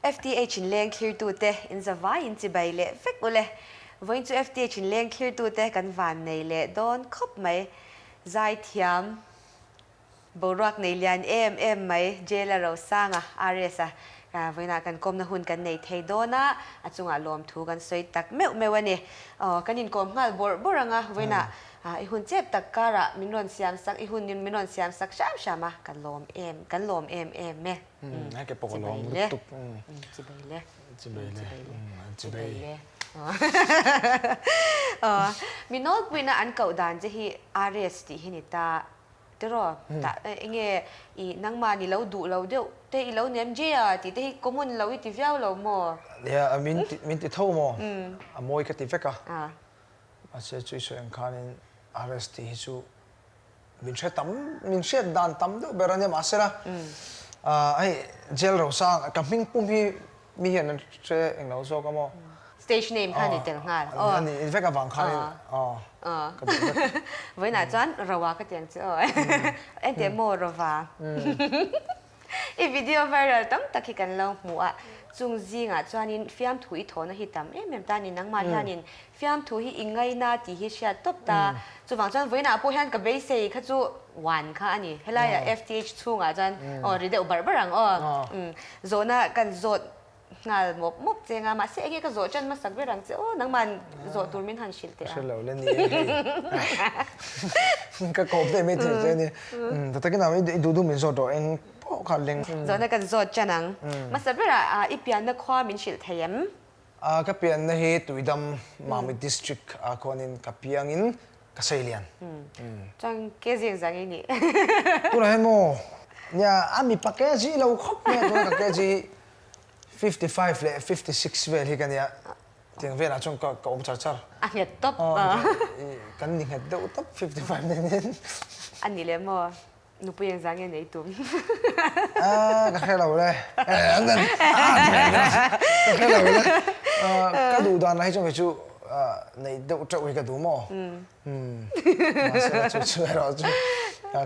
FTH in leng thlirtute in zavai in chibai leh vek ule. Vawiin chu FTH in leng thlirtute kan van nei leh dawn khawp mai. Zaithiam boruak nei lian em em mai Jail-a Rosanga, RS-a, vawiinah kan kawmna hun kan nei thei dawn a, a chungah lawmthu kan sawi tak meuh meuh a ni. Aw, kan inkawm nghal bawrh bawrh ang a, vawiinah i hun chep tak karah min rawn siam sak, i hun min rawn siam sak hram hram a, ka lawm em, kan lawm em em e. Chibai le. Chibai le. Chibai le. Chibai le. Mi nawlpuina an koh dan che hi RS tih hi ni ta tiraw? Tah enge i nangmah ni lo duh lo deuh te i lo nem J-a tih te hi common lo i ti viau lo maw? Nia, min min ti tho maw? A mawi ka ti vek a. Mahse chu i sawi ang khanin RS tih hi chu Min hre tam, min hriat dan tam deuh ber a nia mahsela hei Jail Rosang ka hming pum hi mi hian an hre englo zawk a maw? Stage name kha a ni tel nghal. A ni vek avang khanin aw ka duh vek. Vawiinah chuan Roa ka ti ang che aw. Enteh maw Rova. I video viral tam tak hi kan lo hmu a, chung zingah chuanin fiamthu i thawhna hi tam em em ta a ni. Nangmah hianin fiamthu hi i ngaina tih hi hriat tawp ta. Chuvang chuan vawiinah pawh hian ka beisei kha chu one kha a ni. Helaiah FTH chhungah chuan aw ri deuh barh barh ang aw. Zawhna kan zawt Nghal mawp mawp che nga, mahse enge ka zawh ṭan hmasak ber ang che aw, nangman zawh tur min han hrilh teh a. Hre lo le ni e hei. Ka kawp daih mai thei che a ni. Ta takin a i duh duh min zawt rawh eng pawh kha leng. Zawhna kan zawt ṭan ang. Hmasa berah i pianna khua min hrilh thei em? Ka pianna hi Tuidam, Mamit District ah khuanin ka piangin ka sei lian. Chuan ke zing zang i nih. Tunah hian maw nia a mipa kg lo khawp mai a tuna ka kg hi 55 leh 56 vel hi ka nia, tiang velah chuan ka ka awm char char. A nghet tawp a. Kan ni nghet deuh tawp 55 nen hian. A ni leh maw? Nupui engzah nge nei tum? A ka hre lo le. Ka hre lo le. Ka duh dan lah hi chuan kei chu neih deuh teuh hi ka duh maw? Mahse la chu chu erawh chu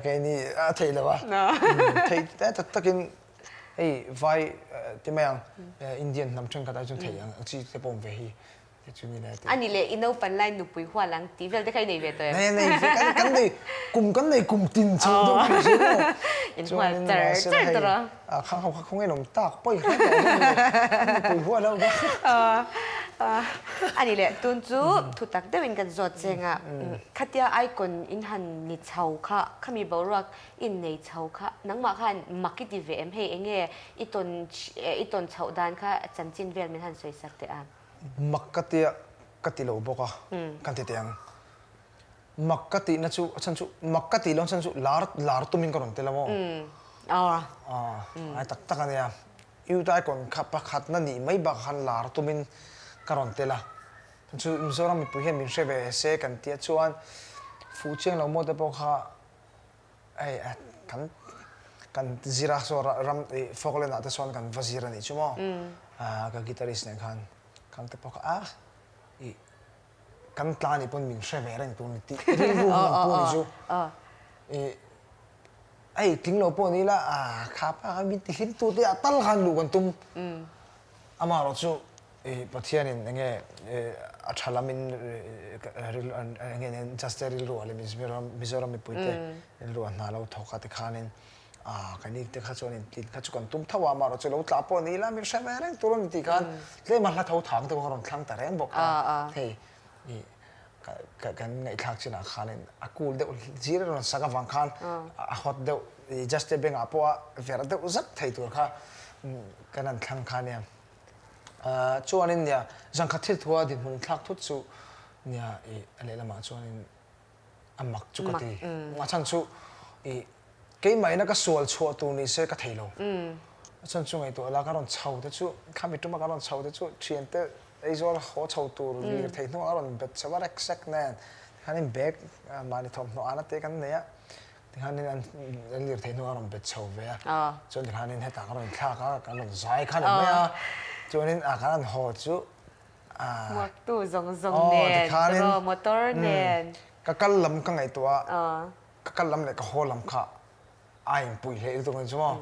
keini a theih lo a. Theih tak takin Hei vai ti mai ang, Indian hnam thenkhat ai chuan thei ang chi te pawh awm ve hi ti chu ni le ti. A ni le, i naupan lai nupui hual ang tih vel te kha i nei ve tawh em? Nei nei ve, kan kan nei kum kan nei kum tin chho deuh kha ni maw? In hual char char tawh a. A khang ho kha khawnge in awm tak pawi hret tawh zawk ni, an nupui hual ho kha. A ni le, tun chu thu tak deuhin kan zawt cheng a, khatia icon in han ni chho kha, khami boruak Innei chho kha nangmah khan mak i ti ve em? Hei enge i tawn i tawn chhoh dan kha chanchin vel min han sawi sak teh a. Mak ka tia ka ti lo bawk a, kan ti teh ang. Mak ka tihna chu a chhan chu mak ka tih loh chhan chu lar lar tumin ka rawn tel a maw? Aw ai tak tak a nia. Youth Icon kha pakhatna nih mai bakah khan lar tumin ka rawn tel a. Chu Mizoram mipui hian min hre ve se kan tia chuan fuh chiang lo maw te pawh kha Hei kan kan zir a saw ram ih Falkland ah te sawn kan va zir a nih chu maw ka guitarist nen khan khang te pawh kha a ih kan tla nih pawn min hre ve reng tur ni tih rilru hun ang pu ni chu ih hei tling lo pawh ni ila a kha pa kha min ti hlim tu te ah tal khan luh kan tum amaherawh chu Ih Pathianin enge a tha lamin enge Juste rilru ah leh Mizoram mipuite rilru ah hna lo thawk a tikhanin ah kan ik te kha chuan intlin kha chu kan tum tho a amaherawh chu lo tlah pawh ni ila min hre ve reng tur a ni tih khan tlem a hla tho thang te pawh ka rawn thlang ta reng bawk a hei ih kan ngaihthlak chinah khanin a cool deuh zir a rawn sak avang khan a hot deuh Juste bengah pawh a verh deuh zak thei tur kha kan han thlang kha nia. Chuanin nia zangkhat thil thua dinhmun thlak thut chu nia i a lehlamah chuanin a mak chu ka ti. A chhan chu i keimahina ka sual chhuah tur ni se ka thei lo. A chhan chu ngaihtuah la ka rawn chho te chu khami tuma ka rawn chho te chu thiante Aizawl haw chho tur lirthei hnuah ka rawn bet chho a rek sek nen tikhanin bag mahni thawmhnaw ana te kan nei a. Tikhanin an an lirthei hnuah a rawn bet chho ve a, chuan tikhanin hetah ka rawn thlak a, kan rawn zai kha ni mai a, chuanin a kan rawn haw chu a Hmuaktu zawng zawng nen, tiraw motor nen. Ka kal lam ka ngaihtuah a, ka kal lam leh ka haw lam kha a inpui hle lutuk ang chu maw.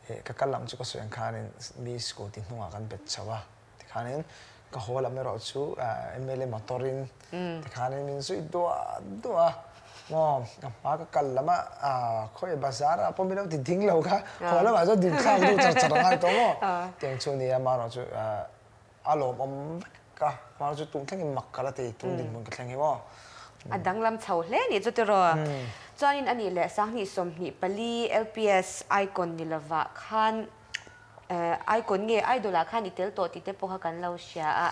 Ka kal lam chu ka sawi ang khanin mi scooty hnungah kan bet chho a, tikhanin ka haw lam erawh chu mla motor in tikhanin min zui duah duah a, maw ka hma ka kal lam a khawi bazar ah pawh min lo ti ding lo kha, haw lamah chuan din thlak deuh char char a ngai tawh maw, tiang chu a ni a, amaherawh chu a lawmawm vek a, amaherawh chu tun thlengin mak ka la ti, tun dinhmun ka thleng hi maw. A danglam chho hle nih chu tiraw. Chuanin a nih leh 2024 LPS Icon ni lovah khan Icon nge Idol ah khan i tel tawh tih te pawh kha kan lo hria a.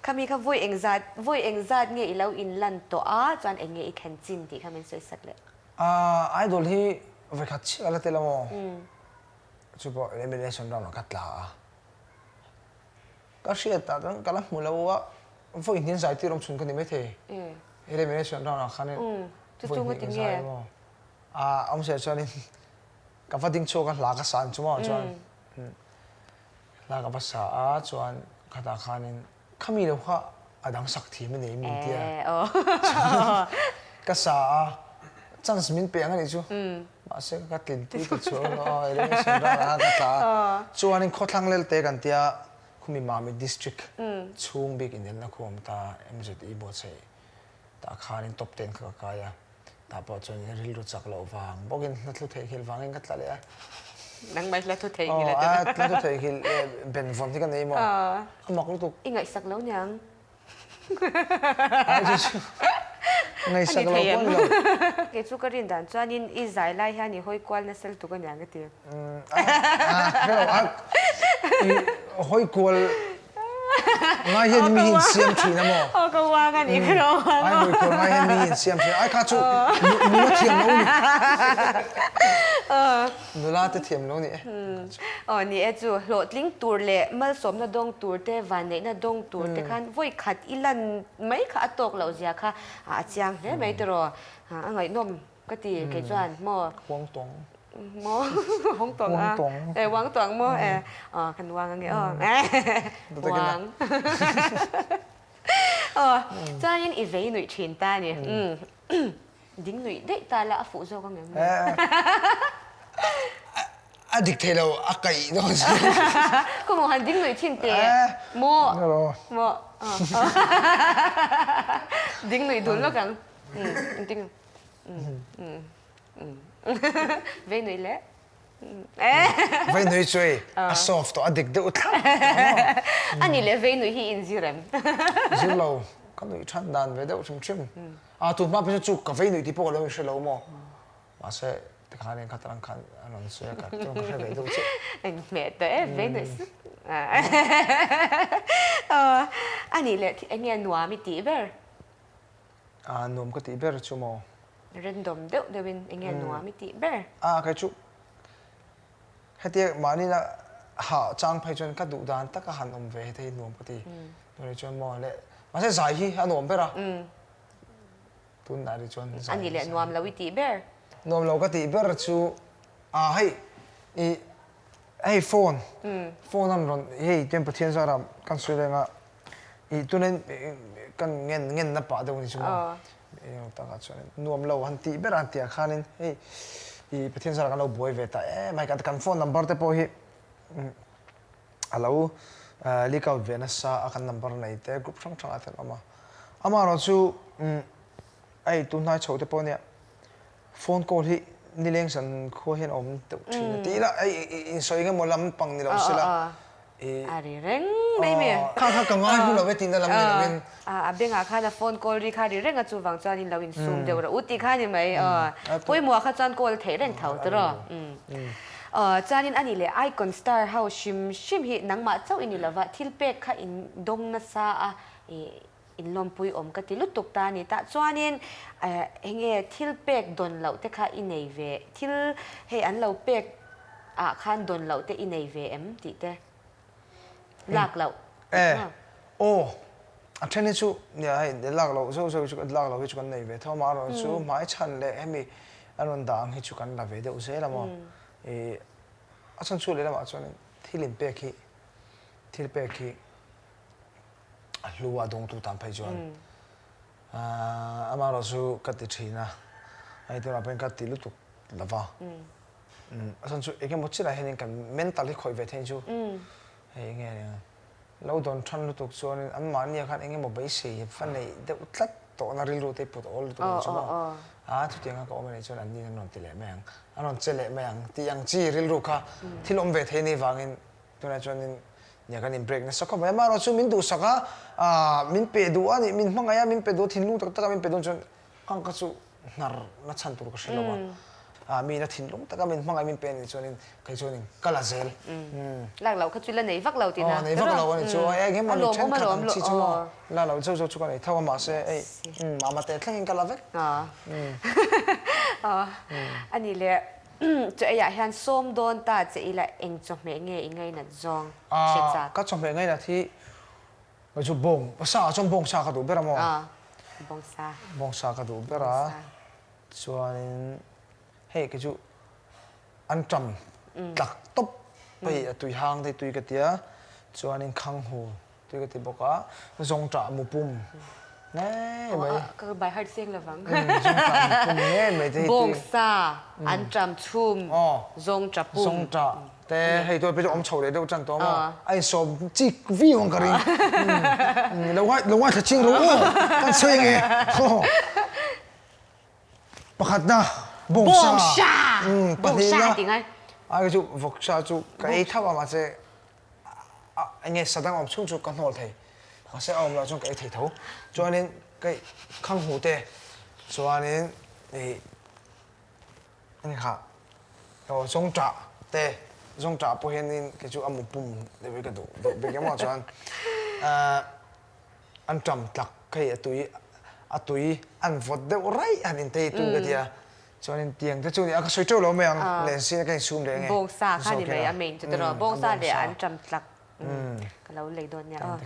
Khami kha vawi engzat vawi engzat nge i lo inlan tawh a chuan eng nge i khen chin tih kha min sawi sak leh. Idol hi vawikhat chiah ka la tel a maw? Chu pawh elimination round ah ka tla a. Ka hriat ah chuan ka la hmu lo a, vawi hnih zai tir awm chhun ka ni maithei. Elimination round ah khanin vawi hnih ka zai maw. A awmzia chuanin ka va ding chhuak a hla ka sa ang chu maw chuan hla ka va sa a chuan khatah khanin khami lo kha a dang sak thiam a nei min tia ka sa a chance min pe ang a nih chu mahse ka tlinpui ta chuang lo a elimination round ah khan ka tla a chuanin khawthlang lelte kan tia khumi Mami district chhung bik inelna khu awm ta MZE buatsaih tah khanin top ten kha ka kai a. Tah pawh chuan rilru chak loh vang bawkin hla thu theihnghilh vangin ka tla leh a. Nangmah hla thu theihnghilh a tel. Aw, hla thu theihnghilh ben vawn hi ka nei maw? A mak lutuk. I ngaihsak lo niang. Ai chu chu ngaihsak lo pawh ni lo. Kei chu ka rin dan chuanin i zai lai hian i hawi kual nasa lutuk a niang ka ti. A, a, i hawi kual Ngai hian mi hi insiam thin a maw? Aw ka uang a ni ka lo uang Ai hawi kual ngai hian mi hi insiam thin a. Ai kha chu nula thiam lo ni. Nula te thiam lo ni e. Aw ni e chu hlawhtling tur leh malsawmna dawng tur te vanneihna dawng tur te khan vawi khat i lan mai kha a tawk loh zia kha a chiang hle mai tiraw. A ngaihnawm ka ti kei chuan maw. Huang tawng. Maw Wang tawng a e Wang tawng maw e aw kan Wang ange aw Wang aw chuanin i vei nuih thin ta a ni ding nuih daih ta la a fuh zawk ang em a dik thei lo a kaih dawn chu khaw maw han ding nuih thin teh maw maw ding nuih dun lawk ang ding Vei nui le. Vei nui chu ei a soft tawh a dik deuh thlap tawh maw? Ani le vei nui hi in zir em? Zir lo, ka nuih than dan ve deuh hrim hrim. A tun hma phei chu ka vei nuih tih pawh ka lo inhre lo maw? Mahse tikhan in khatarang khan a rawn sawi a ka chuan ka hre ve deuh chiah. Eng hmeh tawh e vei nuih sup. Ani le enge nuam i tih ber? A nuam ka tih ber chu maw? Random deuh deuhin eng nge nuam i tih ber? A kei chu hetia mahni la hah chang phei chuan ka duh dan taka han awm ve hei nuam ka ti. Tunah chuan maw le mahse zai hi a nuam ber a. Tunah rih chuan zai. A nih leh nuam lo i tih ber? Nuam lo ka tih ber chu a hei i hei phone phone an rawn hei tuan Pathian zara kan sawi reng a I tunin kan ngen ngenna pah deuh a ni chu maw? Engemaw takah chuan nuam lo han tih ber a han tih ah khanin hei i Pathian zara kan lo buai ve ta em a, kan phone number te pawh hi a lo leak out ve nasa a kan number nei te group hrang hrang ah te an awm a. Amaherawhchu hei tunhnai chho te pawh nia Phone call hi nileng san khua hian a awm deuh thin a tih ila i insawi eng emaw lam pang ni lo sela i A ri reng mai mi. Kha kha ka ngai hlu lo e tihna lam ni lovin. A bengah khan a phone call ri kha ri reng a chuvang chuan in lo insum deuh rawh u tih kha a ni mai. Pawimawh kha chuan call theih reng tho tawh. Chuanin a nih leh Icon star ho hrim hrim hi nangmah chauh i ni lova thil pek kha in dawng nasa a Inlawmpui awm ka ti lutuk ta a ni. Tah chuanin eng nge thil pek dawn loh te kha i nei ve, thil hei an lo pek ah khan dawn loh te i nei ve em tih te lak loh. E, aw, a then hi chu nia hei lak loh zeuh zeuh hi chu lak loh hi chu kan nei ve tho a, amaherawhchu hmai chhan leh hemi an rawn dah ang hi chu kan la ve deuh zel a maw. I a chhan chu lehlamah chuanin thil inpek hi thil pek hi A hlu a dawngtu tan phei chuan amaherawh chu ka ti thin a, hei tunah pawhin ka ti lutuk lo va. A chhan chu engemaw chinah hianin kan mental hi khawih ve theih chu hei enge a nia. Lo dawn than lutuk chuanin anmahniah khan engemaw beisei va neih deuh tlat tawhna rilru te put awl lutuk ang chu maw? A chutianga ka awm anih chuan anni an rawn ti leh mai ang, an rawn che leh mai ang tih ang chi rilru kha thil awm ve thei ni vangin tunah chuanin nia kan in break nasa khawp mai. Amaherawh chu min duhsak a, min pe duh a nih, min hmangaih a, min pe duh a, thinlung tak taka min pe dawn chuan Kang kha chu hnar na chhan tur ka hre lo a, mi na thinlung taka min hmangaih min pe anih chuanin kei chuanin ka la zel. Lak loh kha chu la nei vak lo tihna. Aw nei vak lo anih chu, eng emaw ni thenkhat ang chi chu maw la lo zeuh zeuh chu ka nei tho a mahse hei mama te thlengin ka la vek. Anih leh chaw eiah hian sawm dawn ta che ila eng chawhmeh nge i ngainat zawng hre chak? Ka chawhmeh ngainat hi Hei chu bawng, sa ah chuan bawng sa ka duh ber a maw? Aw, bawng sa. Bawng sa ka duh ber a, chuanin hei kei chu anṭam tlak tawp hei a tui hang te tui ka tia, chuanin khanghu tui ka ti bawk a, zawngṭah mupum ngei mai. Ka by heart seng lovang. Zawngṭah mupum ngei mai te hi tui. Bawng sa, anṭam chhum, zawngṭah pum. Zawngṭah. Te hei tuai pawh chu awm chho leh deuh tan tawh maw? A insawm chik viau ang ka ring. Lo ngai lo ngaithla ching rawh aw kan sawi ange. Pakhatna bawngsa. Bawngsa. Pahnihna ai chu vawksa chu ka ei tho a mahse enge sa dang awm chhung chu ka hnawl thei. Mahse a awm loh chuan ka ei thei tho. Chuanin ka khang hmu te chuanin ih Ani kha aw zawngṭah te zawngṭah pawh hianin kei chu a mu pum deuh hi ka duh deuh bik emaw chuan an ṭam tlak hei a tui a tui an vawt deuh raih han intei tu ka tia chuanin tiang te chu ni a ka sawi ṭeuh lo mai ang lensin a ka insum leh nge Bawngsa kha ni mai a main chu tiraw bawngsa leh an ṭam tlak Ka lo lei dawn nia aw.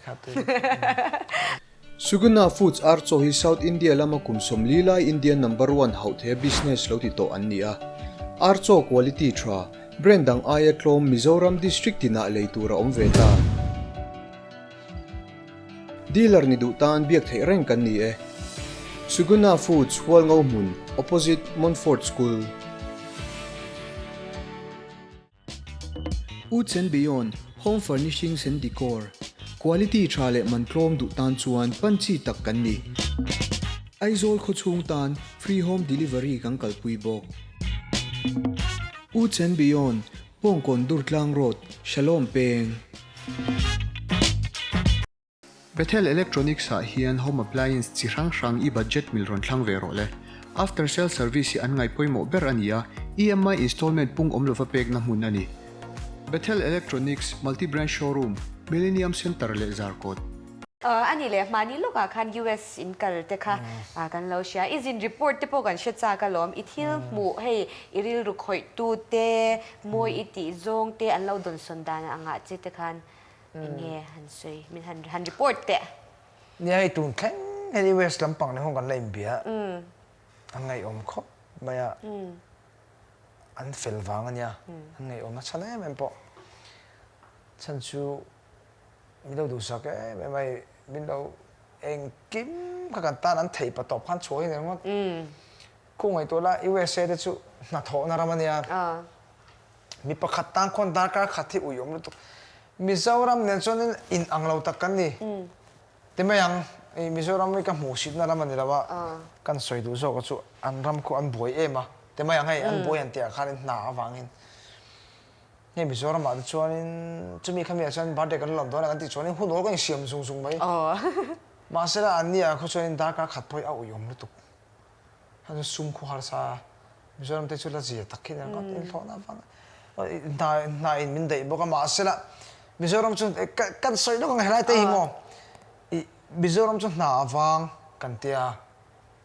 Suguna Foods ar chaw hi South India lama kum 40 lai Indian number one hauh theia business lo ti tawh an ni a. Ar chaw quality tha, brand dang aia tlawm Mizoram district tinah lei tur a awm ve ta. Dealer ni duh tan biak theih reng kan ni e. Suguna Foods Hualngo hmun, opposite Montfort School. Woods and Beyond, Home Furnishings and Decor, Quality tha leh man tlawm duh tan chuan pan chi tak kan ni. Aizawl khawchhung tan free home delivery kan kalpui bawk. Woods and Beyond, Bawngkawn Durtlang Road, Shalom Peng. Bethel Electronics ah hian home appliance chi hrang hrang i budget mil rawn thlang ve rawh le. After sale service hi an ngaih pawimawh ber a ni a, EMI installment pung awm lova pekna hmun a ni. Bethel Electronics Multi Brand Showroom, Millennium Centre leh Zarkawt. A nih leh hmani lawkah khan US in kal te kha kan lo hria. I zin report te pawh kan hre chak alawm. I thil hmuh hei i rilru khawih tu te, mawi i tih zawng te an lo dawnsawn dan angah che te khan Enge han sawi, min han han report teh. Nia hei tun thleng hian US lampang leh hung kan la inbia a ngaihawm khawp mai a, an fel vang a nia, an ngaihawm na chhan em em pawh. Chhan chu min lo duhsak em em a hei min lo engkim kha kan tan an theih pa tawp khan chhuah hi ni ringawt. Khu ngaihtuah la USA te chu hnathawhna ram a nia. Mi pakhat tan khawn darkar khat hi ui awm lutuk. Mizoram nen chuanin in ang lo tak kan ni. Ti mai ang, i Mizoram hi ka hmuh sitna ram a ni lo a, kan sawi duh zawk a chu an ram khu an buai em a. Ti mai ang hei, an buai an tihah khanin hna avangin. Hei Mizoram ah te chuanin chumi khami ah chuan birthday kan lawm dawn a kan tih chuanin hun awl kan insiam zung zung mai. Mahsela an ni ah khaw chuanin darkar khat pawh hi a ui awm lutuk. Hei chu sum khu harsa Mizoram te chu la zia tak khi nen ngawt in hlawhna avang hna hna in min daih bawk a mahsela Mizoram chu kan sawi lawk ang helai te hi maw i Mizoram chu hna avang kan tia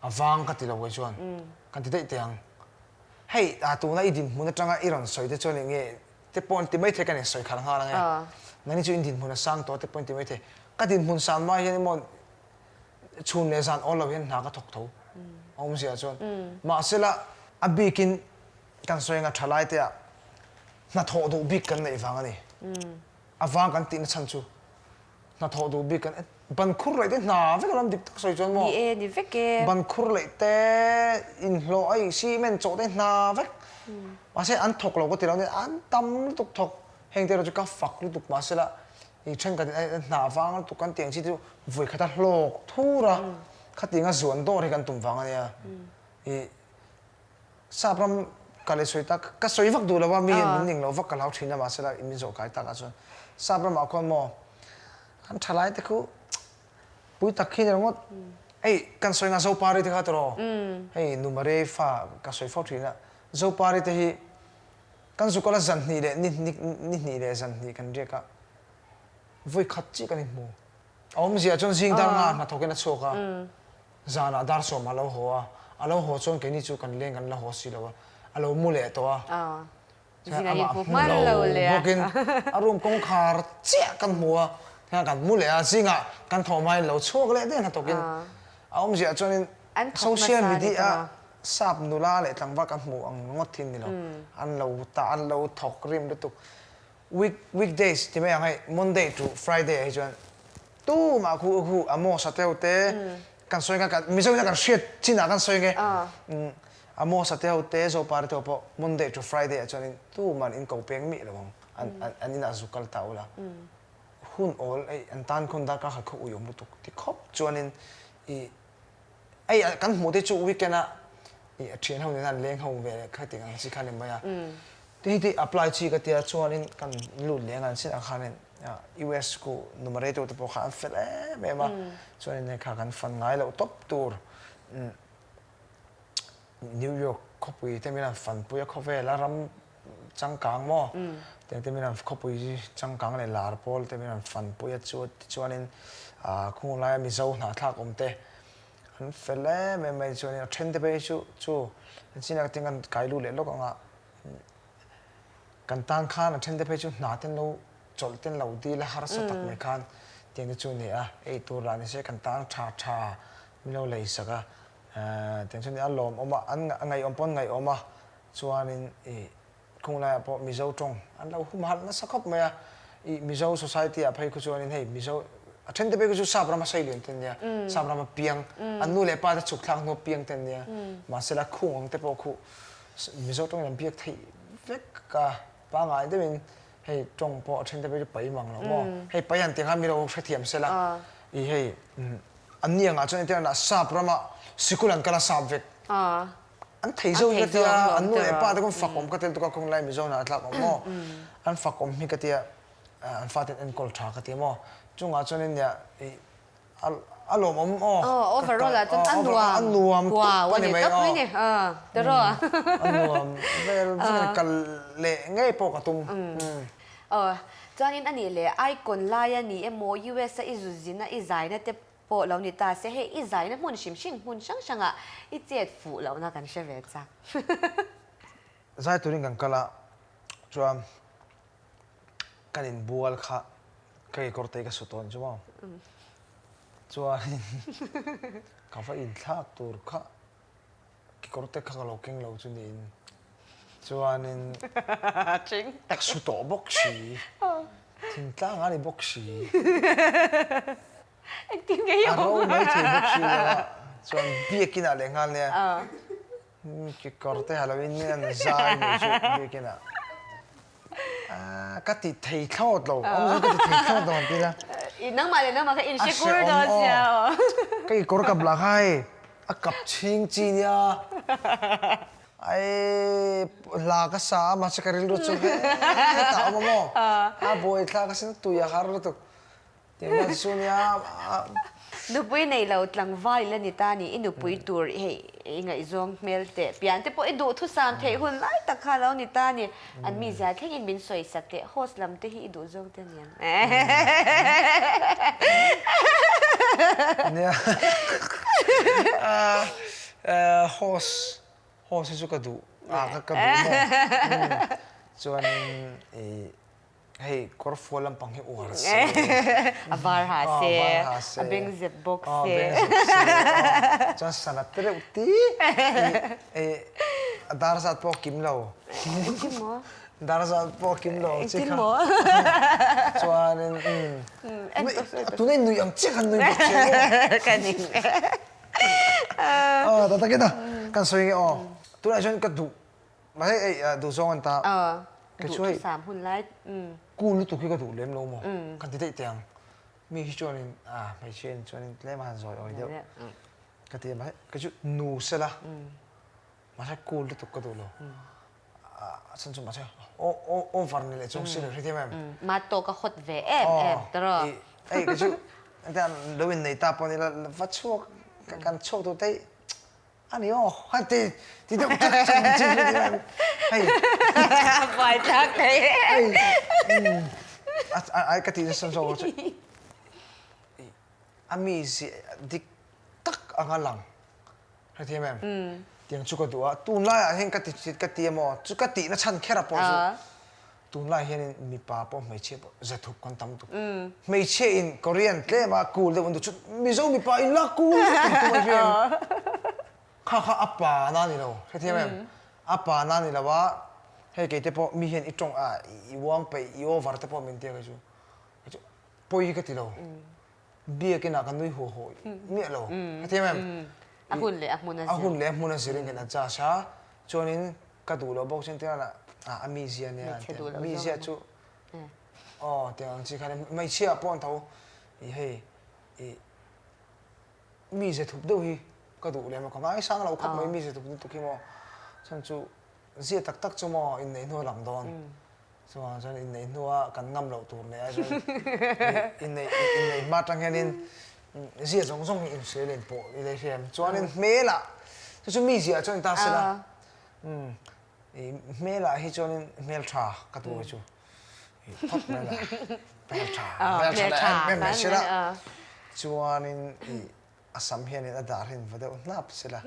avang ka ti lo kei chuan kan ti daih teh ang hei a tuna i dinhmun atanga i rawn sawi te chuan eng nge te pawh an ti maithei kan insawi khalh nghal ang e nangni chu in dinhmun a sang tawh te pawh in ti maithei ka dinhmun san hma hian emaw chhun leh zan awl lo hian hna ka thawk tho a awmzia chuan mahsela a bikin kan sawi anga thalai te ah hnathawh duh bik kan neih vang a ni a vang kan tihna chhan chu hnathawh duh bik kan ban khur leh te hna vek a lam dik tak sawi chuan maw ni e ni vek e ban khur leh te inhlawh a cement chawh te hna vek. Mahse an thawk lo ka ti lo nia, an tam lutuk thawk. Heng te erawh chu ka fak lutuk mahsela i thenkhat in hna vang lutuk kan tih ang chi te chu vawi khata hlawk thur a, khatianga zuan dawr hi kan tum vang a nia. I sap ram ka leh sawi tak, ka sawi vak duh lo a, mi hian min ning lo vak ka hlau thin a mahsela i min zawh kai tak ah chuan sap ramah khuan maw an tha lai te khu pui tak khi ni ringawt. Hei kan sawi nga Zopari te kha tiraw hei nu Maria-i fa ka sawi fo thin a, Zopari te hi Kan zukawla zan hnih leh ni ni hnih leh zan hnih kan riak a, vawi khat chiah kan inhmu. A awmzia chuan zing dar nga hnathawkin a chhuak a, zanah dar sawmah a lo haw a, a lo haw chuan keini chu kan leng kan la haw si lo a, a lo mu leh tawh a. Chuan amah hmu lo bawkin a room kawngkhar chiah kan hmu a, tihian kan mu leh a, zingah kan thawh hmain lo chhuak leh daih hnathawkin. A awmzia chuanin social media Sap nula leh tlangval kan hmuh ang ngawt hi ni lo. An lo ta, an lo thawk rim lutuk. Week, weekdays ti mai ang hei, Monday to Friday ah hi chuan tumah khu khu Amos a teu te, kan sawi nga kan, Mizo ina kan hriat chinah kan sawi nge, Amos a teu te, Zopari teu pawh Monday to Friday ah chuanin tuman in ko peng mih lo ang, an, an inah zuk kal ta ula. Hun awl, hei an tan khawn darkar khat khaw uiawm lutuk ti khawp chuanin i Hei kan hmuh te chu weekend a i a thian ho nena an leng ho ve leh kha tih ang chi kha a ni mai a. Ti hi ti apply chi ka tia chuanin kan lut leh ang an sin ah khanin US ku numerator te pawh kha an fel em em a chuanin hei kha kan fan ngai loh tawp tur New York khawpui te min han fanpui a khawvel a ram changkang maw tiang te min han khawpui changkang leh lar pawl te min han fanpui a chu tichuanin ah khung laia Mizo hnahthlak awm te an fel em em mai chuanin a then te phei chu chu chinah te kan kai lut leh lawk anga kan tan khan a then te phei chu hna ten lo chawlh ten lo dil a harsa tak mai khan tiang te chu a ni a ei tur lah ni se kan tan tha tha min lo lei sak a tiang chuan a lawmawm a an ngaihawm pawh an ngaihawm a. Chuanin i khung laiah pawh Mizo tawng an lo humhalh nasa khawp mai a, i Mizo society ah phei khu chuanin hei Mizo a then te phei khu chu sap rama sei lian te an nia, sap rama piang an nu leh pa te chhuk thlak hnu piang te an nia, mahse la khung ang te pawh khu Mizo tawngin an biak theih vek a, pangngai deuhin hei tawng pawh a then te phei chu pai mang lo maw, hei pai han tih khan mi lo hrethiam se la, i hei an ni angah chuan entirna sap rama sikul an kal a sap vek. An thei zo hi ka tia, an nu leh pa te khawn fak awm ka tel tuk a, kawng lai Mizo hna a tlak awm maw? An fak awm hi ka tia, an fate an enkawl tha ka tia maw? Chungah chuanin nia i a lawmawm aw. Aw, overall ah chuan a nuam. A nuam tup a ni mai aw. A nuam vel vel kal leh ngei pawh ka tum. Aw, chuanin a nih leh icon lai a ni emaw US a i zuzina i zaina te Pawh lo ni ta se, hei i zaina hmun hrim hrim hmun hrang hrangah i chet fuh lohna kan hre ve chak. Zai turin kan kal a, chuan kan inbual kha ka kekawr te hi ka su tawn chu maw. Chuanin ka va inthlak tur kha Kekawr te kha ka lo keng lo chu niin chuanin ka su tawh bawk si, thingtlang a ni bawk si, a ro mai thei bawk si lo a, chuan biakin ah leh nghal nia kekawr te ha loin an zai mai chu biakin ah. Ka ti thei thlawt lo, awm zawng ka ti thei thlawt lo an ti la. Nangmah leh nangmah kha in hre kur dawn sia aw. Ka kekawr kap lah kha hei a kap chhing chi nia. Ai hla ka sa a mahse ka rilru chu hetah awm a maw. A buai thlak asin a tui a har lutuk. Nupui nei lo tlangval ila ni ta ni, i nupui tur hei i ngaihzawng hmel teh pian te pawh i duhthusam theih hun lai tak kha lo ni ta ni, an mizia thlengin min sawisak teh host lam te hi i duhzawng te aniang. Nia host host hi chu ka duh a ka duh maw chuanin i Hei kawr fual lampang hi uar se. A var ha se. A var ha se. A beng zep bawk se. A beng zep se. Chuan sana te reuh ti. A dar zat pawh a kim lo. Engtin maw? Dar zat pawh a kim lo. Engtin maw? Chuanin tuna i nuih ang chiah khan nui bawk se maw? Ka ning. Aw ta takin a kan sawi nge aw. Tunah chuan ka duh. Mahse hei duhzawng an ta. Kei chu hei. Duhthusam hun lai. Cool lutuk hi ka duh lem lo maw? Kan ti daih teh ang. Mi hi chuanin a hmeichhia in chuanin tlem a han zawi awi deuh. Ka ti a mahse kei chu nu sela mahse cool lutuk ka duh lo. A chhan chu mahse over ni leh chung si lo hrethiam em? Ma tawk a hot ve em em tawrh. Hei kei chu lo innei ta pawh ni la va chhuak kan chhuak tur te hi A ni aw, ha ti ti deuh tak tak ang chi hi nia hei. Buai tlak thei e. Hei a ai ka tih nasa zawk chu a mi ziah dik tak anga lang hrethiam em tiang chu ka duh a tunlaiah hian ka ti ka ti emaw chu ka tihna chhan kher a pawh chu Tunlai hianin mipa pawh hmeichhia pawh zathup kan tam tuk. Hmeichhia in Korean tlem a cool deuh an duh chu Mizo mipa in la cool vek kan tum a hria em? Kha kha a pa na ni lo, hrethiam em? A pa na ni lo a, hei kei te pawh mi hian i tawng a i uang peih i over te pawh min tia kei chu kei chu pawi hi ka ti lo. Biakin ah ka nui huah huah miah lo, hrethiam em? A hun leh a hmun a zir. A hun leh a hmun a zirin kan adjust a, chuanin Ka duh lo bawk chuan tirah lah a mizia nia an ti a, mizia chu aw tiang ang chi khan hmeichhia ah pawh an tho i hei i mizia thup deuh hi ka duh lem a, ka ngaisang lo khawp mai mizia thup lutuk hi maw chhan chu zia tak tak chu maw inneih hnu a lang dawn chuvang chuan inneih hnua kan ngam loh tur leh ai chuan inneih inneih hma atang hianin zia zawng zawng hi inhria len pawh i lei hriam chuanin hmelah chu chu mizia chuan ta sela. Umm i hmelah hi chuanin hmeltha ka duh hi chu i phawt mai la hmeltha hmeltha leh em em mai sila chuanin i a sam hianin a dar hian va deuh hnap sila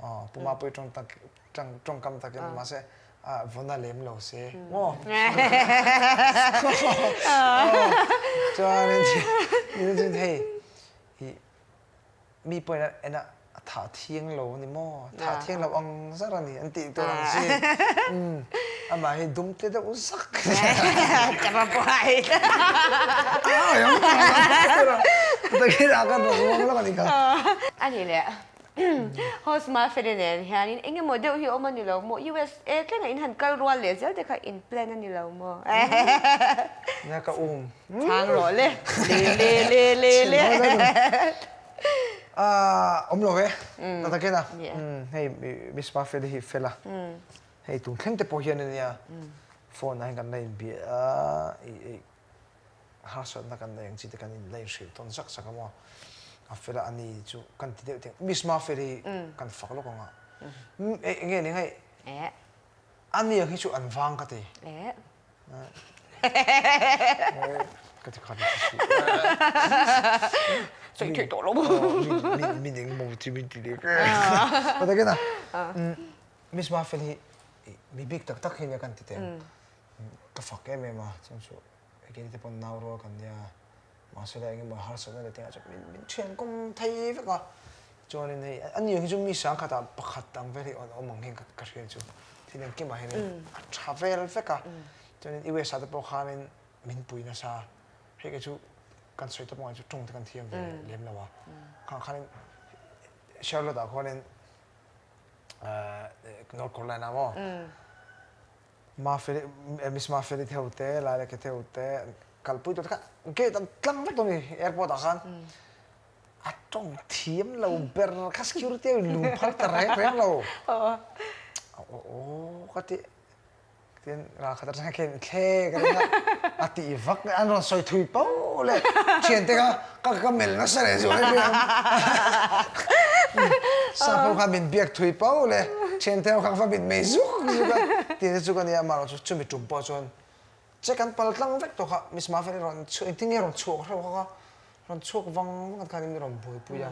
aw Pu Mapui tawng tak tawngkam takin mahse a vawn a lem lo se maw chuanin hei i Mi pawhin a en a, a thah thiang lo a ni maw? Thah thiang lo ang zar a ni an tih tur ang chi. Umm, amah hi dum te deuh zak. Ka va buai. Takin a kan rawn uang lawk a ni kha. A ni leh. Host Mafeli nen hianin eng emaw deuh hi awm a ni lo maw? USA thlengah in han kal rual leh zel te kha in plan a ni lo maw? Nia ka um. Chhang rawh le. Le le le le le. Ah, awm lo e. Ta takin a. Hei Miss Mafeli hi fel a. Hei tun thleng te pawh hian ania phone ah hian kan la inbia a, i harsatna kan nei ang chi te kan in la inhrilh tawn zak zak a maw. A fel a, ani chu kan ti deuh teng. Miss Mafeli kan fak lawk ang a. Eng nge ni hei? Ani ang hi chu an vang ka ti. Ka ti khat chu. Sawi thei tawh lo. Min eng maw chi min ti leh. Ka ta kena. Miss Mafel hi mi bik tak tak hi nia kan ti teh. Ka fak em em a chuan chu keini te pawn nau rual kan nia. Mahse la engemaw harsatna leh tengah chuan min min thian kawm thei vek a. Chuanin hei ani ang hi chu mi sang khatah pakhat ang vel hi awm ang hian ka hria chu. Thil engkimah hianin a tha vel vek a. Chuanin US ah te pawh khanin min pui nasa. Hei kei chu kan sawi tawp angai chu tawng te kan thiam ve lem lo a. Khang khanin Charlotte ah khuanin North Carolina maw? Mafeli, Miss Mafeli theu te, Lailaki theu te kalpui tur te kha gate an tlang vek dawn a ni airport ah khan. A tawng thiam lo ber kha security a in lung phal ta reng reng lo. Aw ka ti tin ralkhat atang hian thle ka ring a, a tih vak an rawn sawi thui po le thiante kha ka ka melh nasa leh zual em em. Sap ho khan min biak thui po le thiante ho kha va mit mei zuk zuk a tih te chu ka nia amaherawhchu chumi tum pawh chuan che kan pal tlang vek tawh kha Miss Mafeli rawn chhuak engtin nge rawn chhuak hreuh kha kha rawn chhuak vang vang khan in rawn buaipui a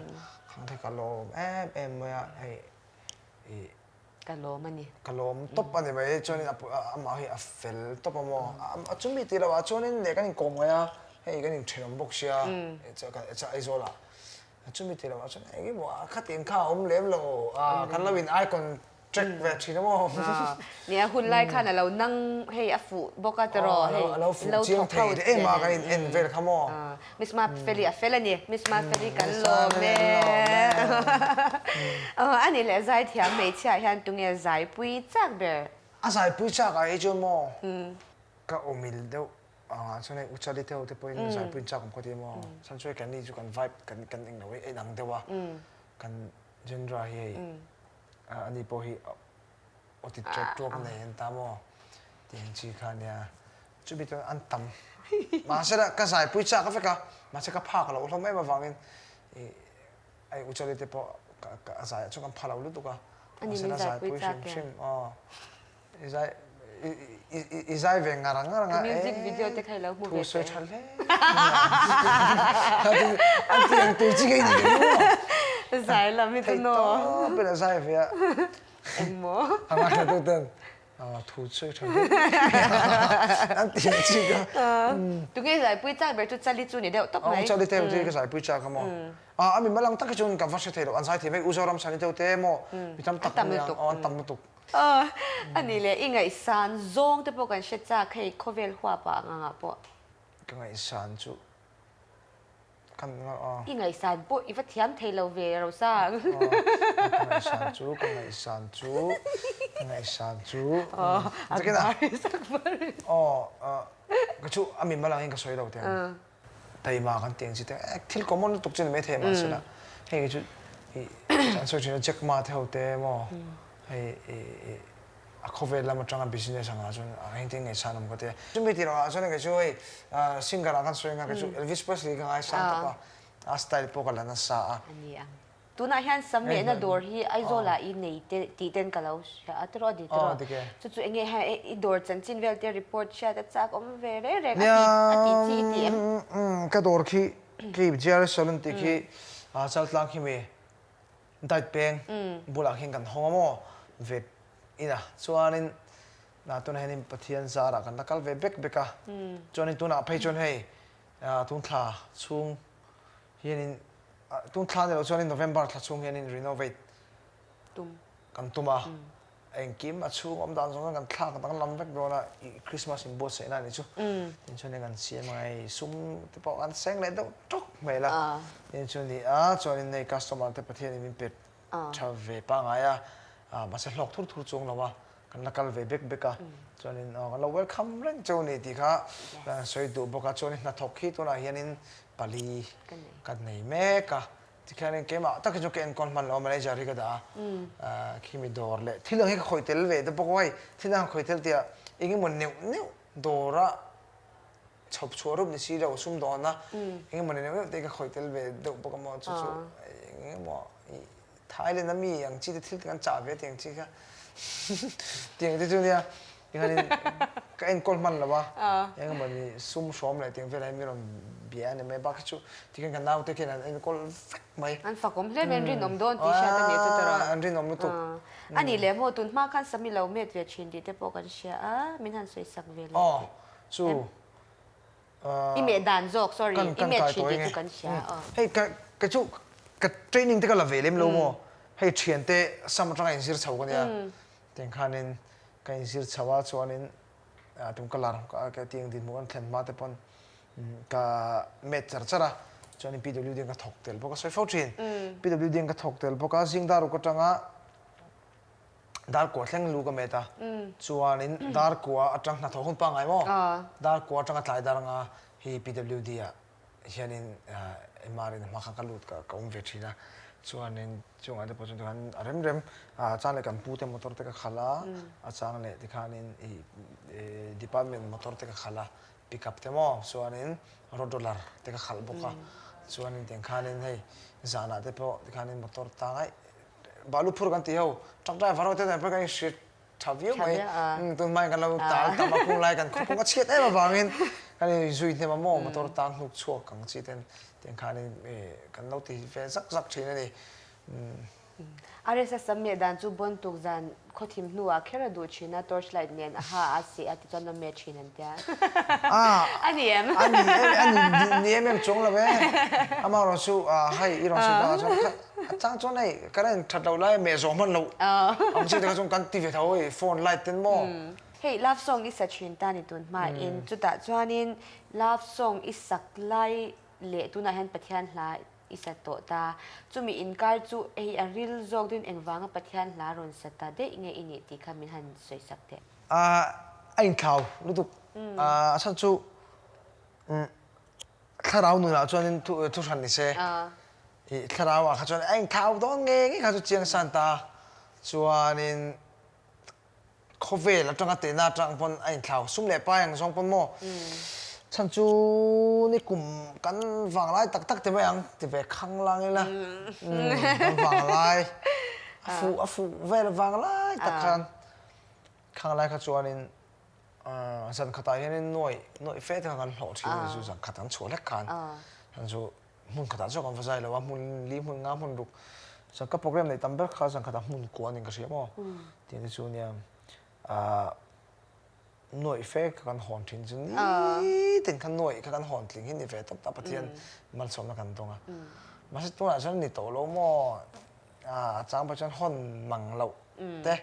khang te ka lawm em em mai a hei ih Ka lawm a ni. Ka lawm tawp a ni mai. Chuanin amah hi a fel tawp a maw? A chumi tih loh ah chuanin leh kan inkawm ngai a, hei kan inthenawm bawk sia Aizawl ah. A chumi tih loh ah chuan eng emaw khatiang kha a awm lem lo, kan lo in icon track ve thin a maw? Nia hun lai khan a lo nang hei a fuh bawk a tiraw hei. A lo fuh chiang thei em a kan in en vel kha maw? Miss Mafeli a fel a ni. Miss Mafeli kan lawm e. A ni leh zaithiam hmeichhia hian tunge zaipui chak ber? A zaipui chak ah hi chuan maw ka awmil deuh ang ah chuan hei Uchali te ho te pawhin zaipui chak awm khaw ti maw chhan chu hei kan ni chu kan vibe kan kan englo hi a inang deuh a kan genre hi hei ani pawh hi aw ti tawk tawk nei an ta maw tih ang chi kha ania chumi chuan an tam mahse la ka zaipui chak vek a mahse ka phak loh hlawm em avangin ih Hei Uchali te pawh a zai ah chuan kan pha lo lutuk a. Ani min zaipui chak em? Hrim aw. I zai i zai ve ngar ngar anga. Ka music video te kha i lo hmu ve teh. Thu sawi tha hle. A ti ang tur chi ngei ni ve maw? Zai lam hi chu naw. Theihtawp in a zai ve a. Engmaw? A ngaithla tu ten. Thu sawi tha hle an ti ang chi ka. Tunge zaipui chak ber chu Chali chu ni deuh tawp mai. Chali te chu ka zaipui chak a maw. A mi malang tak hi chuan ka va hre thei lo an zai thei mai U Zoram Sani deuh te maw mi tam tak an niang aw an tam lutuk. A ni le i ngaihsan zawng te pawh kan hre chak hei khawvel huap ah ang ah pawh. Ka ngaihsan chu Kan I ngaihsan pawh i va thiam thei lo ve Rosang. Ka ngaihsan chu, ka ngaihsan chu, ka ngaihsan chu. A bar sak bar. Aw, ka chu a min malangin ka sawi lo teh ang. Taima kan tih ang chi te, thil common lutuk chu ni maithei mahse la, hei chu i an sawi thin a Jack Ma te ho te maw hei i A khawvel lam atanga business angah chuan a engtin ngaihsan awm ka ti a. Chumi tih lohah chuan kei chu hei singer ah khan sawi anga kei chu Elvis Presley ka ngaisang tawp a, a style pawh ka la nasa a. A ni ang. Tunah hian Sammehna dawr hi Aizawl ah i nei te tih ten ka lo hria a tiraw a ni tiraw? Chu chu enge hei i dawr chanchin vel te report hriat a chak awm ve reng reng a ti a tih chi i ti em? Ka dawr khi khi GRS Salon tih khi Chaltlang khi mi Diet peng bulah khian kan hawng a maw ve ina chuanin tunah hianin Pathian zarah kan la kal ve bek bek a chuanin tunah phei chuan hei tun thla chhung hianin tun thla ni loh chuanin November thla chhung hianin renovate kan tum a. Engkim a chhung awm dan zawng zawng kan thlak danglam vek dawn a, i Christmas in buatsaihna a nih chu. Tin chuan kan siam ang hei sum te pawh kan seng leh deuh tawk hmel a. Tin chu ni a, chuanin hei customer te Pathianin min pe tha ve pangngai a, mahse hlawk thur thur chuang lo a, kan la kal ve bek bek a. Chuanin aw kan lo welcome reng cheu a ni tih kha kan sawi duh bawk a. Chuanin hnathawk hi tunah hianin pali kan nei mek a. Tikhianin keimah tak hi chu ka enkawl hman lo a, manager hi ka dah a, khimi dawr leh thil ang hi ka khawih tel ve te bawk a, hei thil dang khawih tel tihah eng emaw neuh neuh dawra chhawp chhuah rup ni si lo sumdawn a, eng emaw neuh neuh te hi ka khawih tel ve deuh bawk a maw chu chu eng emaw ih Thailand a mi ang chi te thil te kan chah ve tih ang chi kha tih ang te chu nia tikhanin ka enkawl hman lo a, eng emaw ni sum hrawm leh tih ang velah hian min rawn bia a ni mai bak hi chu tikhian ka naute khian an enkawl vek mai. An fakawm hle mai, an rinawm dawn tih hriat a nih chu tawrh. An rinawm lutuk. A nih leh maw tun hma khan Sami lo met ve thin tih te pawh kan hria a, min han sawi sak ve leh. Aw chu. I meh dan zawk, sorry, i meh thin tih chu kan hria aw. Hei ka ka chu ka training te ka la ve lem lo maw, hei thian te sam atanga inzir chho ka nia, tiang khanin ka inzir chho a chuanin tum ka lar ka tiang dinhmun kan thlen hma te pawn ka met char char a, chuanin PWD ka thawk tel bawk a sawi fo thin, PWD ka thawk tel bawk a zing dar uk atanga Darkua thleng lu ka met a, chuanin Darkua atang hnathawh hun pangngai maw? Darkua atanga tlai dar anga hi PWD ah hianin MR in hma khan ka lut ka awm ve thin a, chuanin chungah te pawh chuan tikhan a rem rem a chang leh kan pu te motor te ka khalh a, a chang leh tikhanin i department motor te ka khalh a, pick up te maw chuanin road roller te ka khalh bawk a, chuanin tiang khanin hei zanah te pawh tikhanin motor tangai Balu phur kan tih ho, truck driver ho te nen pawh kan inhrilh tha viau mai. Tun hmain kan lo tal tam a, khung lai kan khawpawng a chhiat em avangin kan inzui hnem a maw, motor tan hnuk chhuak ang chi ten tiang khanin kan lo ti ve zak zak thin a ni. RSS sam meh dan chu bon tuk zan khawthim hnuah kher a duh thin a, torch light nen a ha a seh a tichuan a meh thin an tia. A ni em? A ni em, a ni em em chuang lo e. Amaherawhchu chu hei i rawn sawi bakah chuan kha a chang chuan hei current that loh lai meh zawh hman loh ang chi te kha chuan kan ti ve tho hei phone light ten maw. Hei love song i sa thin ta ni tun hmain chutah chuanin love song i sak lai leh tunah hian Pathian hla. i sa tawh ta. Chumi inkar chu hei a ril zawk deuhin engvanga Pathian hla rawn sa ta daih nge i nih tih kha min han sawi sak teh. A inthlau lutuk. A chhan chu thlarau nunah chuanin thu hran ni se. I thlarau ah kha chuan a inthlau dawn nge nge kha chu chiang san ta. Chuanin Khawvel atanga tehna atang pawn a inthlau sum leh pai ang zawng pawn maw chhan chu ni kum kan vanglai tak tak ti mai ang ti ve khang lang ila kan vanglai a fuh a fuh vel vanglai tak khan khang lai kha chuanin zan khatah hianin nuaih nuaih fe te kha kan hlawh thin a ni chu zan khat an chhuah hlek khan chhan chu hmun khatah chuan kan va zai lo a, hmun li hmun nga hmun ruk zan ka program neih tam ber kha zan khatah hmun kua ning ka hria maw tih te chu nia ah nuaih fe kha kan hawn thin chu nitin kha nuaih kha kan hawn tling hi ni ve tawp ta Pathian malsawmna kan dawng a mahse tunah chuan ni tawh lo maw ah a chang pawh chuan hawn mang loh te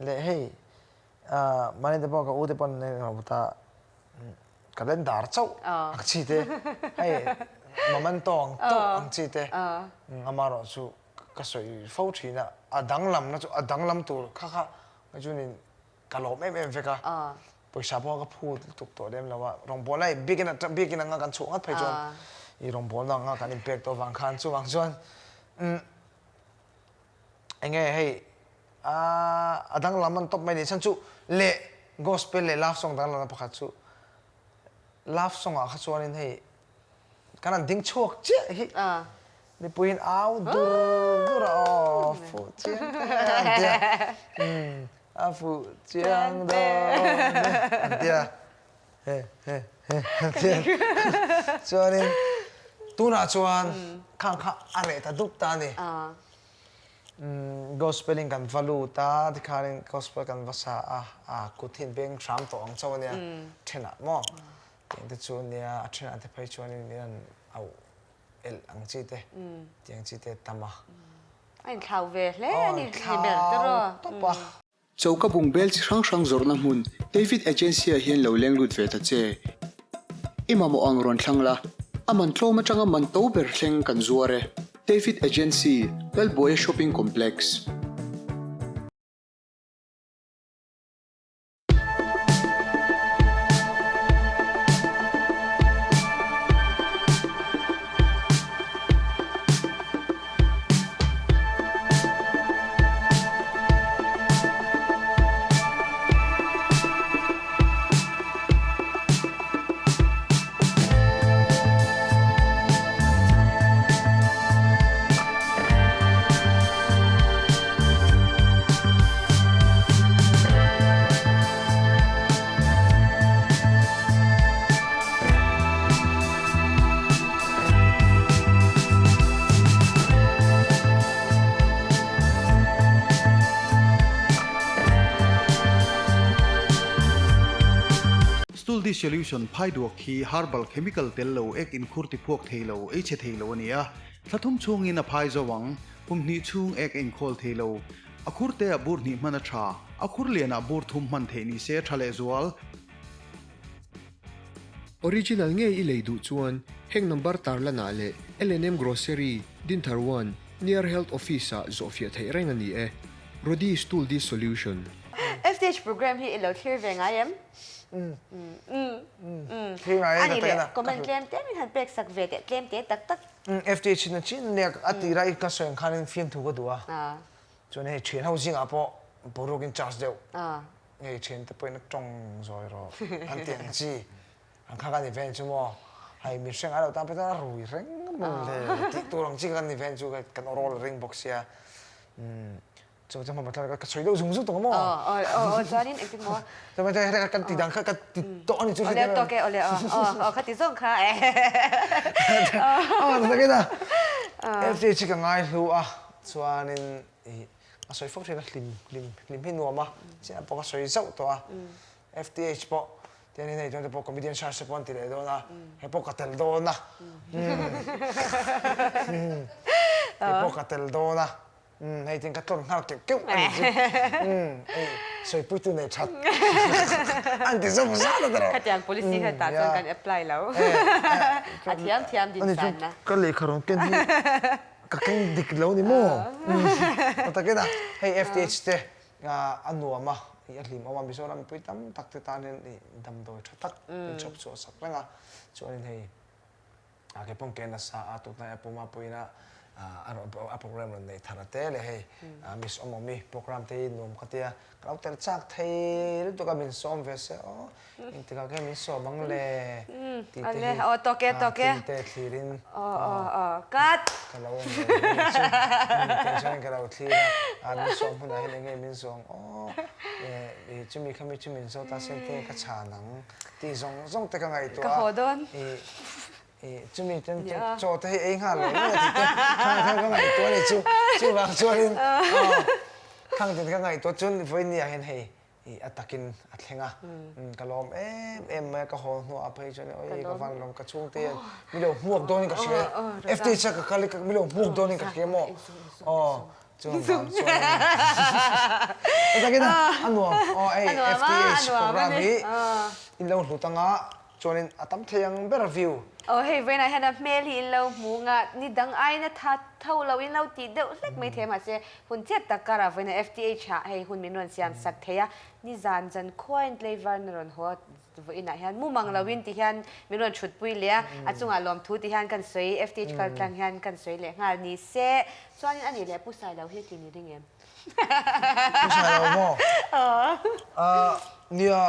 leh hei ah mahni te pawh ka u te pawn ta Calendar chauh ang chi te, hei memento ang chauh ang chi te, amaherawh chu ka sawi fo thin a, a danglamna chu a danglam tur kha kha chuanin ka lawm em em vek a, pawisa pawh ka phut lutuk tawh lem lo a, rawngbawlna hi biakin atang biakin anga kan chhuah ngat phei chuan i rawngbawlna anga kan inpek tawh vang khan chuvang chuan eng nge hei A danglam an tawp mai ni chhan chu leh gospel leh love song danglamna pakhat chu love song ah kha chuanin hei kan han ding chhuak chiah hi mipuiin au dur dur a aw fuh chiang te an tia a fuh chiang dawn e an tia he he he an tia chuanin tunah chuan khang kha a reh ta dup ta a ni. Gospel in kan va lut a, tikhanin gospel kan va sa a, a kut hi beng hram tawh ang chauh a nia, thenah maw tiang te chu a nia, a thenah te phei chuanin min han auh elh ang chi te, tiang chi te a tam a. A inthlau ve hle a ni, ni ber te rawh. Tawp a. Choka bungbel chi hrang hrang zawrhna hmun David Agency-ah hian lo leng lut ve ta che. I mamawh ang rawn thlang la, a man tlawm atanga man to ber thleng kan zuar e. David Agency, Lalbuaia Shopping Complex. Stool dissolution phaiduak hi herbal chemical tel lo ek inkhur tiphuak thei lo, ei chhe thei lo a ni a. Thla thum chhungin a phai zo ang, kum hnih chhung ek a inkhawl thei lo. A khur te ah bur hnih hman a tha, a khur lian ah bur thum hman theih ni se a tha lehzual. Original ngei i lei duh chuan heng number tarlanah leh L&M Grocery, Dinthar One, near Health Office ah zawhfiah theih reng a ni e. Rodi Stool Dissolution. FTH program hi i lo thlir ve ngai em? Thlir ngai e, ka takin a. Comment tlem te min han pek sak ve teh tlem te tak tak. FTH in a chin nek a tira i ka sawi ang khanin fiamthu ka duh a. Chuan hei thian ho zingah pawh boruak in charge deuh. Ngei thian te pawhin a tawng zawi rawh an tih ang chi ang kha kan ni ve chu maw hei min hre ngai lo tan pawh chuan a rui reng mawn le tih tur ang chi kha kan ni ve chu kan aw rawl a ring bawk sia umm chu chu hmawm thlalak ka sawi deuh zung zung tawh maw aw aw aw chuanin engtin maw chuan hei kan tih dan kha ka ti tawh a ni chu awle tawk e awle aw aw kha ti zawng kha aw takin a FJ chi ka ngai hlu a chuanin ih A sawi fo thin a, hlim hlim hlim hi nuam a, chiah pawh ka sawi zauh tawh a, FTH pawh tiangin hei chuan te pawh comedian search te pawh an ti leh dawn a, hei pawh ka tel dawn a, hei pawh ka tel dawn a, hei tin ka tlawn nghal keuh keuh a ni chu, hei. Sawipuitu nei that an ti zawk zat a tawh. Khatiang policy kha tah chuan kan apply lo. A thiam thiam din sanna. Ka lehkha rawn ken hi ka keng dik lo ni maw? Takin a hei FTH te a nuam a, a hlimawm a, Mizoram mipui tam tak te tan hian damdawi tha tak min chhawp chhuah sak reng a, chuanin hei A ke pawn ke nasa a tunhnai a puma puiin a a program rawn nei thar a te leh hei Miss Awmawmi program te hi nuam ka tia ka lo tel chak thei lutuk a min sawm ve se aw engtikah nge min sawm ang le tih te hi a tin te thlirin ka lo awm ve mai chu tih chuan ka lo thlir a min sawm hunah hian enge min zawng aw chumi khami chu min zawt a se te ka chhan ang Tih zawng zawng te ka ngaihtuah a. Ka haw dawn. I chumi ten chaw te hi ei nghal lo mai a tih te khang khan ka ngaihtuah a ni chu. Chuvang chuanin khang tin ka ngaihtuah chuan vawiin ah hian hei i a takin a thleng a. Ka lawm em em mai a ka haw hnuah phei chuan oi ka van lawm ka chhungte hian mi lo hmuak dawnin ka hria e. FTH a ka kal i mi lo hmuak dawnin ka hria maw. Aw Chuan chuan Takin a nuam aw hei FTH program hi in lo hlut anga chuanin a tam thei ang ber view. Aw hei vawiinah hian a hmel hi in lo hmu nga ni dang aiin a tha tho lo in lo tih deuh hlek mai thei a mahse hun chiat tak karah vawiinah FTH ah hei hun min rawn siam sak thei a ni zan zan khuain tlaivar na rawn haw Vawiinah hian mumang loin ti hian min rawn thutpui leh a, a chungah lawmthu ti hian kan sawi, FTH kal tlang hian kan sawi leh nghal ni se, chuanin a nih leh Pu Sailo hi tlin i ring em? Pu Sailo maw? Aw. Nia,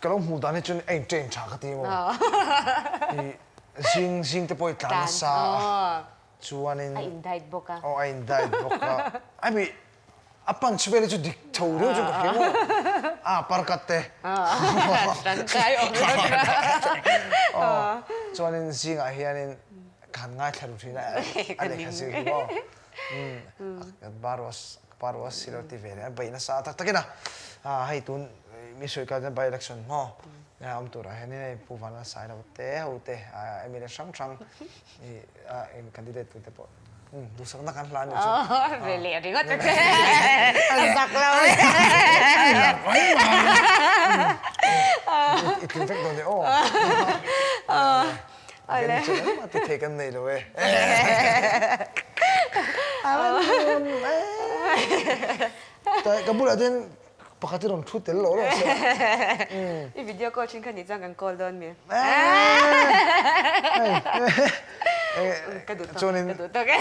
ka lo hmuh dan hi chuan a in train tha ka ti maw? I zing zing te pawh i tlan nasa a, chuanin. A in diet bawk a. Aw, a in diet bawk a. I mean, A punch vel hi chu dik tho riau chu ka hria maw? A parkat te. Tangkai awm lo kha. Aw, chuanin zingah hianin ka han ngaithla ru thin a, a lehkha zir hi maw? Baruas, baruas si lo ti ve leh a, beih nasa tak takin a. Hei tun mi sawi kal chuan by election maw? Awm turah hianin hei Pu Vanlalsailo te ho te, MLA hrang hrang i candidate tute pawh Duhsakna kan hlan ni chu. Ve leh ringawt a che. A zak lo e. Mai mai. I tling vek dawn e aw. Ole. Engmah ti thei kan nei lo e. Ka bulah chuan Pakhat i rawn thu tel lo lo se. I video call thin kha nih chuan kan call dawn mi? Ka duh tawk e, ka duh tawk e.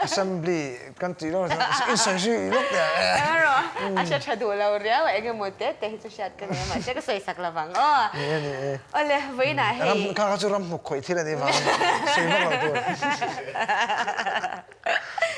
Assembly kan tih lo in sawi zui lawk teh ang e. Erawh a hre tha duh lo riau a, eng emaw te te hi chu hriat ka nei a, mahse ka sawi sak lovang aw. Ni e, ni e. Awle, vawiinah hei. Kha kha chu ram hnuk khawih thil a nih vang sawi vak lo tur.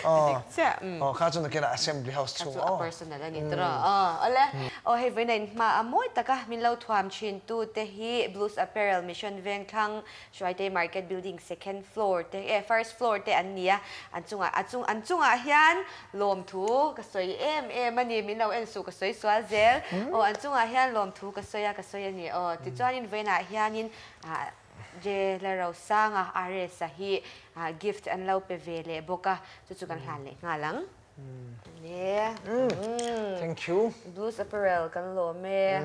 Dik chiah. Aw kha chu nakinah Assembly House chhung aw. Kha chu a personal a ni tawh a. Aw awle. Aw hei vawiin a inhma a mawi taka min lo thuam thin tu te hi Blues Apparel Mission Vengthlang Hruaitei Market Building second floor te eh first floor te an ni a. An chungah a chung an chungah hian lawmthu ka sawi em em a ni. Min lo en suh ka sawi sual zel. Aw an chungah hian lawmthu ka sawi a ka sawi a ni aw. Tichuanin vawiinah hianin ah Je Lalrosanga RS-a hi gift an lo pe ve leh bawk a, chu chu kan hlan leh nghal ang. Ane. Thank you. Blues Apparel kan lawm e.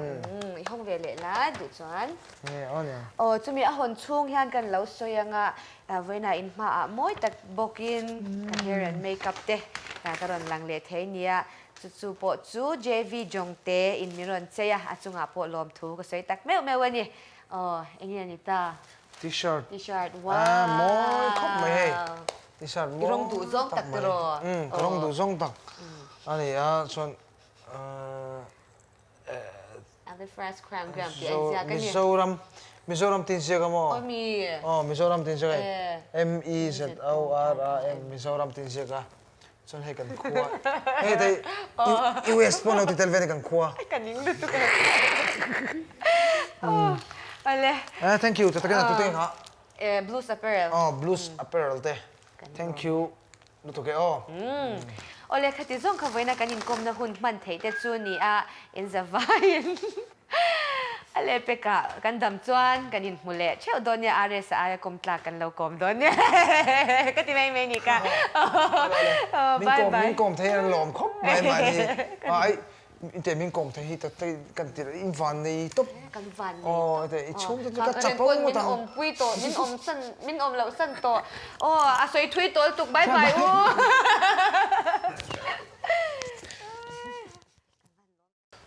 I hawng ve leh la duh chuan. Nge aw nia. Aw chumi a hawn chhung hian kan lo sawi anga vawiinah in hmaah mawi tak bawkin ka hair and makeup te ka rawn lang leh thei nia. Chu chu pawh chu JV Jongte in min rawn chei a, a chungah pawh lawmthu ka sawi tak meuh meuh a ni. Aw, enge a ni ta? T-shirt. T-shirt, wow! Ah, mawi khawp mai hei. T-shirt mawi tak mai. I rawng duh zawng tak tiraw? Umm, ka rawng duh zawng tak a ni a, chuan Alifras Crown Gram tih a inziak a ni. Mizoram, Mizoram tih inziak a maw? Aw mi. Aw, Mizoram tih inziak a hei. M-I-Z-O-R-A-M, Mizoram tih inziak a. Chuan hei kan khua, hei te US pawh lo ti tel ve ni kan khua. Ka ning lutuk e. Awle. Eh thank you tatakin a tute nga. Eh Blues Apparel. Oh Blues Apparel te. Thank you lutuk e aw. Awle khati zawng kha vawiina kan inkawmna hun hman theih te chu ni a inzavaiin. A leh pekah kan dam chuan kan inhmu leh theuh dawn nia RS a aia kawm tlak kan lo kawm dawn nia ka ti mai mai ni ka. Min kawm min kawm thei an lawm khawp mai mahni. Ai. Inte min kawm thei hi tak tak kan ti in van nei tawp. Kan van nei tawp. Aw i chhung te chu ka chap o ngawt ang. Min awm pui tawh min awm san min awm loh san tawh. Aw a sawi thui tawl tuk bye bye u.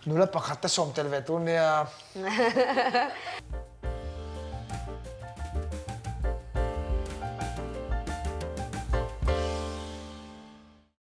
Nula pakhat te sawm tel ve tur nia.